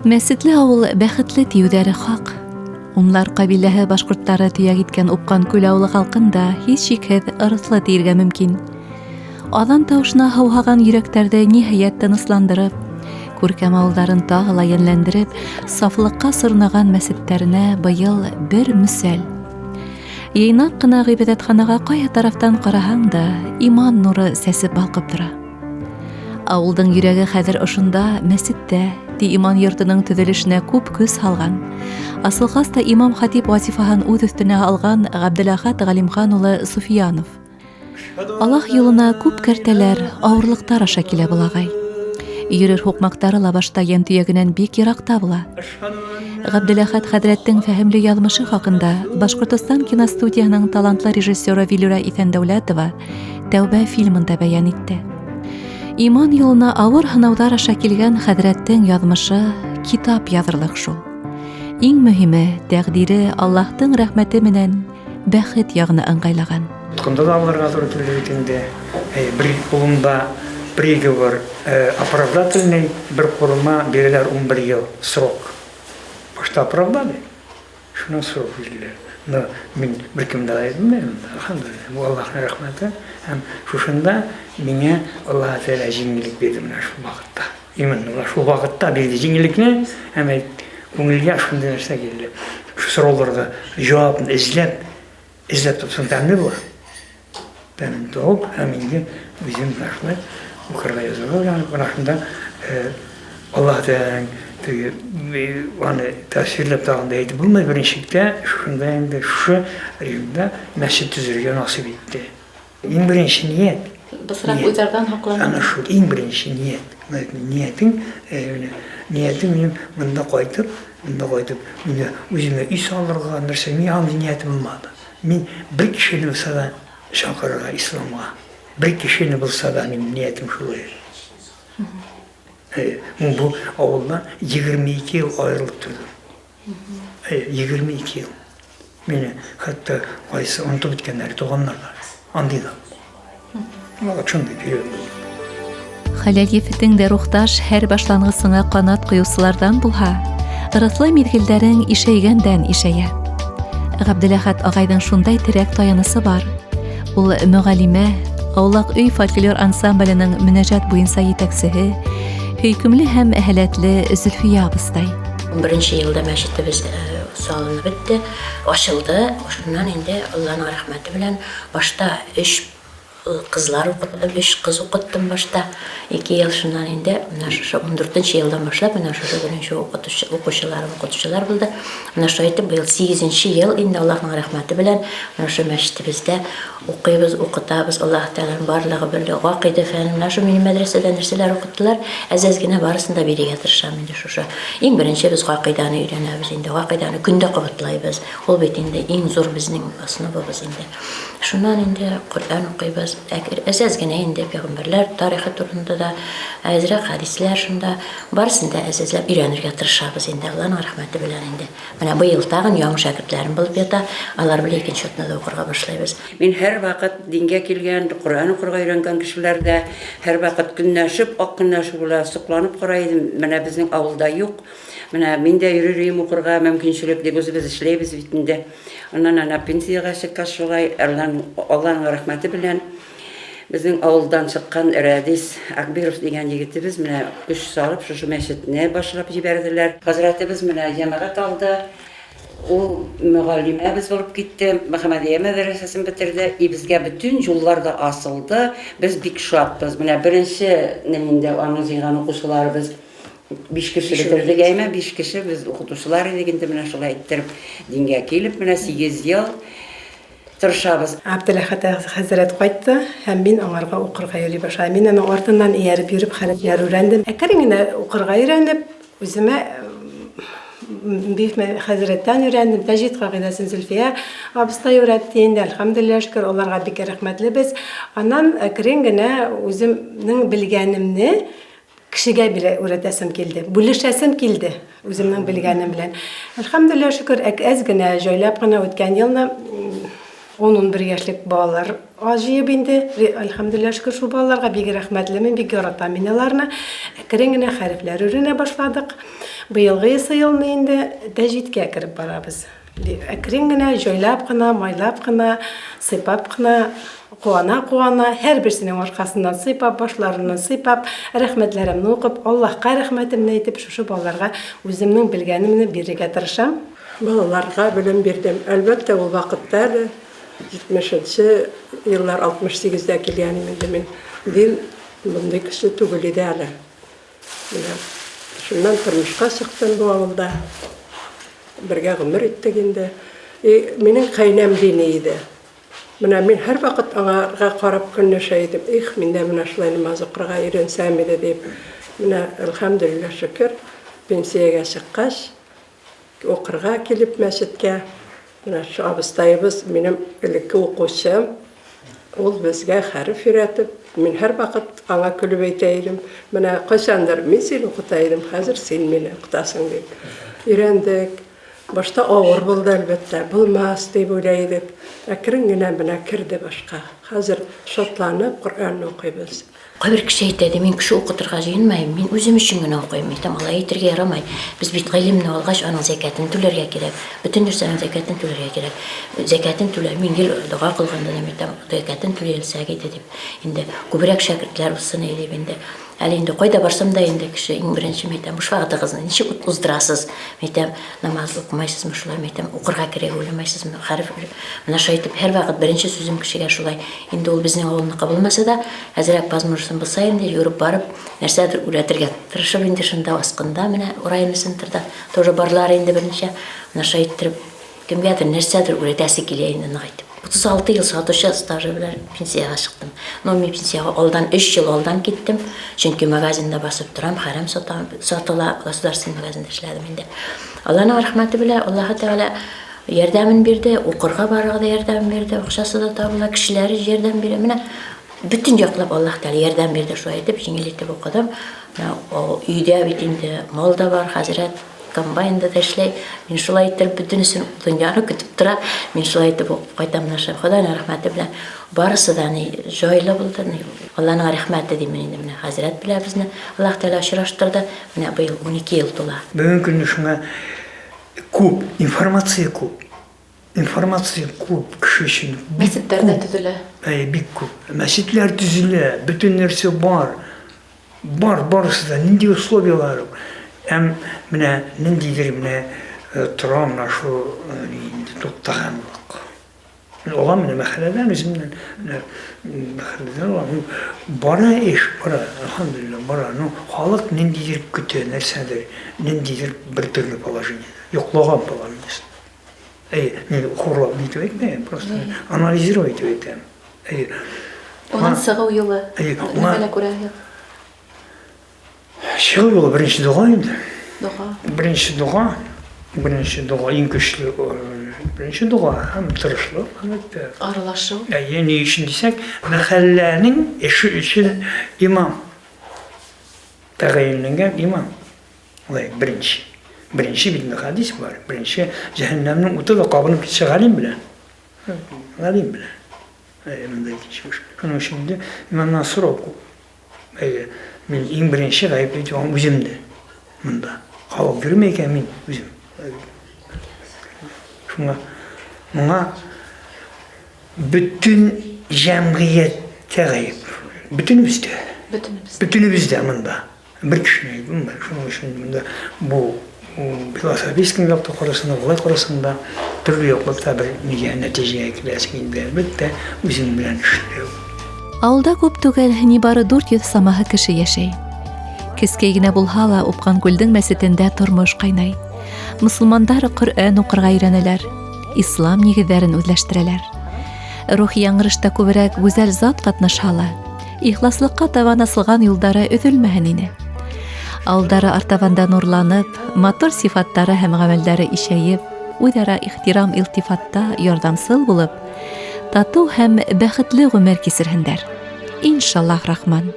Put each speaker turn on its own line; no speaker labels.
Мәсетле авыл бәхетле диюләре хак. Унлар кабиләһе башкортлары төяк иткән Упкан күл авылы халкын да һичшикһез ырыслы диергә мөмкин. Аҙан тавышына һыуһаған йөрәктәрҙе ниһайәт тынысландырып, күркәм ауылдарын тағы ла йәнләндереп, сафлыҡҡа сорнаған мәсеттәренә быйыл бер мөсәл. Йыйнаҡ ҡына ғибәҙәтханаға ҡайһы тарафтан ҡараһаң да, иман нуры сәсеп балҡып тора. Ауылдың йөрәге хәҙер ошонда, мәсеттә, ти иман йортоноң төҙөлөшөнә күп көс һалған. Асылғас та имам-хатип вазифаһын үҙ өҫтөнә алған Ғәбделәхәт Ғәлимхан улы Суфиянов. Аллаһ юлына күп кәртәләр, ауырлыҡтар аша килә был ағай. Йөрөр һуҡмаҡтары ла башта йән төйәгенән бик йыраҡта була. Ғәбделәхәт хәҙрәттең фәһемле яҙмышы хаҡында Башҡортостан киностудияһының талантлы режиссеры Вилюра Иҫәндәүләтова Тәүбә фильмында бәйән итте. Иман юлына ауыр һынауҙар аша килгән хәҙрәттең яҙмышы китап яҙырлыҡ шул. Иң мөһиме, тәҡдире Аллаһтың рәхмәте менән бәхет яғына ыңғайлаған.
Тотконда да алырга туры килде бит инде. Бер кулымда приговор оправдательный, бер кулыма бирәләр 11 ел срок. Башта оправдали, Шуннан сорау бирделәр. Но мин беркемне дә гаепләмәдем. Әлхәмдүлилләһ, бу Аллаһның рәхмәте. Һәм шушында миңа Аллаһ Тәгалә җиңеллек бирде менә шул вакытта. Именно менә шул вакытта бирде җиңеллекне һәм күңелгә шундый нәрсә килде. Шул сорауларга җавапны эзләп, Эзләп тапсаң тәмле була. Тәмен табып, һәм инде үзем менә шулай укырга язарга өйрәнеп, менә шунда Аллаһ Тәгаләнең теге аны тәфсирләп тагын да әйтеп булмый, беренче чиктә шушында инде шушы районда мәчет төзергә насыйп итте. Иң беренче ният.
Бысрак уйлардан һаклану.
Ана шул иң беренче ният. Ниятең, менә ниятем минем монда кайтып, монда кайтып, менә үземә өй салырга, нәрсә, мин андый ниятем булмады. Мин бер кешене булса да чакырырга исламга. Бер кешене булса да минем ниятем шул иде. Мин бу авылдан 22 ел аерылып тордым. 22 ел. Мине хәтта кайсы онытып беткәннәр, туганнар да. Андый да. Вот шундый период булды.
Хәләл ефетең дә рухташ һәр башлангысыңа канат куючылардан булһа, ырыслы мизгелдәрең ишәйгәндән ишәя. Габделәхәт агайның шундай терәк таянысы бар. Ул мөгаллимә, Аулак өй фольклор ансамбленең мөнәҗәт буенча җитәкчеһе, һөйкемле һәм әһәләтле Зөлфия абыстай.
11 елда мәчетебез салынып бетте, ачылды. Шуннан инде Алланың рәхмәте белән башта өч кызлар укыттым, өч кыз укыттым башта. 2 ел шуннан инде менә шушы 14 елдан башлап менә шушы беренче укытучы укучыларым укытучылар булды. Менә шулай итеп быел 8 ел инде Аллаһның рәхмәте белән менә шушы мәчетебездә Укыйбыз, укытабыз, Аллаһ Тәгаләнең барлыгы белде, гакыйдә фәнен, менә шул минем мәдрәсәдә нәрсәләр укыттылар, әз-әз генә барысын да бирергә тырышам инде шушы. Иң беренче без гакыйданы өйрәнәбез инде, гакыйданы көн дә кабатлайбыз, ул бит инде иң зур безнең основабыз инде. Шуннан инде Коръән укыйбыз, әз-әз генә инде пәйгамбәрләр тарихы турында да, әзрәк хәдисләр шунда, барысын да әз-әзләп өйрәнергә тырышабыз инде, Алланың рәхмәте белән инде. Менә быел тагын яңа шәкертләрем булып ята, алар белән икенче атнада укырга башлыйбыз.
Мин һәрвакыт дингә килгән, Коръән укырга өйрәнгән кешеләр дә һәрвакыт көнләшеп, ак көнләшү була, сокланып карый идем. Менә безнең авылда юк. Менә мин дә йөрер идем укырга, мөмкинчелек дип үзебез эшләйбез бит инде. Аннан әнә пенсиягә чыккач шулай, Алланың рәхмәте белән. Безнең авылдан чыккан Рәдис Акбиров дигән егетебез менә көч салып шушы мәчетне башлап җибәрделәр. Хәзрәтебез менә җәмәгать алды. Ул мөгаллимәбез булып китте, Мөхәммәдия мәдрәсәсен бетерде. И безгә бөтен юллар да асылды. Без бик шатбыз. Менә беренче инде аның җыйган укучыларыбыз биш кеше бетердек әйме, биш кеше без укытучылар идек инде менә шулай иттереп дингә килеп менә 8 ел Тырышабыз.
Әбделәхәт хәзрәт кайтты һәм мин аңарга укырга йөри башладым. Мин аның артыннан ияреп йөреп хәрефләр өйрәндем. Әкрен генә укырга өйрәнеп, үземә бик хәзрәттән өйрәндем. Тәҗвид кагыйдәсен Зөлфия абыстай өйрәтте инде, әлхәмдүлилләһ, шөкер, аларга бик рәхмәтлебез. Аннан әкрен генә үземнең белгәнемне Кешегә бирә үрәтәсем килде, бүлешәсем килде үземнең белгәнем белән. Әлхәмдүлилләһ, шөкер, әз генә, җайлап кына үткән елны 10-11 яшьлек балалар җыеп инде. Әлхәмдүлилләһ, шөкер, шул балаларга бик рәхмәтлемен, бик яратам мин аларны. Әкрен генә хәрефләр өйрәнә башладык. Быелгы елны инде тәҗвидкә кереп барабыз. Әкрен генә, җайлап кына, майлап кына, сыйпап кына, куана-куана, һәрберсенең аркасыннан сыйпап, башларыннан сыйпап, рәхмәтләремне укып, Аллаһка рәхмәтемне әйтеп, шушы балаларга үземнең белгәнемне бирергә тырышам.
Балаларга белем бирдем. Әлбәттә, ул вакытта әле 70 нче еллар, 68 дә килгән инде мин. Дин мондый көчле түгел иде әле. Менә шуннан тормышка чыктым бу авылда. Бергә гомер иттек инде. И минем кайнәм дини иде. Менә мин һәрвакыт аңарга карап көнләшә идем. Их, мин дә менә шулай намаз укырга өйрәнсәм иде дип. Менә, әлхәмдүлилләһ, шөкер, пенсиягә чыккач, укырга килеп мәчеткә, менә шу абыстаебыз минем элекке укучым, ул безгә хәреф өйрәтеп, мин һәрвакыт аңа көлеп әйтә идем, менә кайчандыр мин сине укыта идем, хәзер син мине укытасың дип. Өйрәндек. Башта авыр булды, әлбәттә, булмас дип уйлый идек. Әкрен генә менә керде башка. Хәзер шатланып Коръәнне укыйбыз.
Кайбер кеше әйтә, ди, мин кеше укытырга җыенмыйм, мин үзем өчен генә укыйм. Әйтәм, алай әйтергә ярамый. Без бит гыйлемне алгач, аның зәкятен түләргә кирәк. Бөтен нәрсәнең зәкятен түләргә кирәк. Зәкятен түлә, мин гел дога кылганда да әйтәм, зәкятен түли алсак иде дип. Инде күбрәк шәкертләр булсын иде дип инде. Әле инде кайда барсам да инде кеше иң беренче мәйтәм, буш вакытыгызны ничек уздырасыз? Мәйтәм, намаз укымайсызмы шулай? Мәйтәм, укырга кирәк уйламайсызмы? Хәреф менә шулай итеп һәрвакыт беренче сүзем кешегә шулай. Инде ул безнең авылныкы булмаса да, әзрәк возможностьм булса инде йөгереп барып, нәрсәдер үрәтергә тырышып инде шунда Аскында менә районный центрда тоже барлар инде берничә. Менә шулай иттереп Кемгәдер нәрсәдер үрәтәсе килә инде нык итеп. 36 ел сатучы стажы белән пенсиягә чыктым. Но мин пенсиягә алдан, 3 ел алдан киттем. Чөнки магазинда басып торам, хәрам сатам, сатыла, государственный магазинда эшләдем инде. Алланың рәхмәте белән, Аллаһы Тәгалә ярдәмен бирде, укырга барырга да ярдәм бирде, акчасы да табыла, кешеләре ярдәм бирә. Менә бөтен яклап Аллаһ Тәгалә ярдәм бирде, шулай итеп, җиңел итеп укыдым. Менә өйдә бит инде мал да бар, хәзрәт Комбайнда да эшләй. Мин шулай иттереп бөтенесен дөньяны көтеп тора. Мин шулай итеп укып кайтам менә шулай. Ходаның рәхмәте белән барысы да ни җайлы булды. Ни Алланың рәхмәте димен инде менә хәзрәт белән безне Аллаһ Тәгалә очраштырды. Менә быел 12 ел тула.
Бүгенге көнне шуңа күп, информация күп. Информация күп кеше өчен.
Мәчетләр дә төзелә.
Әйе, бик күп. Мәчетләр төзелә, бөтен нәрсә бар. Бар, барысы да, нинди условияләр. Һәм менә ниндидер менә э, тора менә шул э, инде туктаганлык. Мин алам менә мәхәлләдән үземнән, менә мәхәлләдән алам. Ну, бара эш, бара, әлхәмдүлилләһ, бара. Ну, халык ниндидер көтә нәрсәдер, ниндидер бер төрле положение, йоклаган положение. Әйе, мин хурлап нитеп әйтмәем, просто анализировать итеп әйтәм. Әйе.
Унан сыгу юлы.
Әйе,
Нимәне күрә?
Чыгу юлы беренче дога инде.
Дога.
Беренче дога, беренче дога иң көчле беренче дога һәм тырышлык, әлбәттә.
Аралашу.
Әйе, ни өчен дисәк, мәхәлләнең эше өчен имам тәгаенләнгән имам. Алай, беренче. Беренче бит инде хәдис бар. Беренче җәһәннәмнең уты да кабынып китсә галим белән. Галим белән. Әйе, монда икенче эш. Шуның өчен инде имамнан сорау күп. Әйе, мин иң беренче гаепле итеп үзем дә монда. Халык йөрми икән, мин үзем. Шуңа моңа бөтен җәмгыятьтә гаеп. Бөтенебездә.
Бөтенебездә.
Бөтенебездә монда. Бер кешене әйтмим, шуның өчен монда бу философический якта карасаң да, болай карасаң да, төрле яклап та бер нигә нәтиҗәгә киләсең инде, әлбәттә, үзең белән эшләү.
Авылда күп түгел, нибары 400 самаһы кеше яшәй. Кескәй генә булһа ла, Упкан күлдең мәсетендә тормыш кайнай. Мусулмандар Коръән укырга өйрәнәләр, ислам нигезләрен үзләштерәләр. Рухи яңгырышта күбрәк гүзәл зат катнаша ала. Ихласлыкка табан асылган юлдары өзелмәһен ине. Алдары артабанда нурланып, матур сифаттары һәм гамәлдәре ишәеп, үзара ихтирам илтифатта ярдәмсыл булып, тату һәм бәхетле гомер кисерһендәр. Иншаллаһ рахман.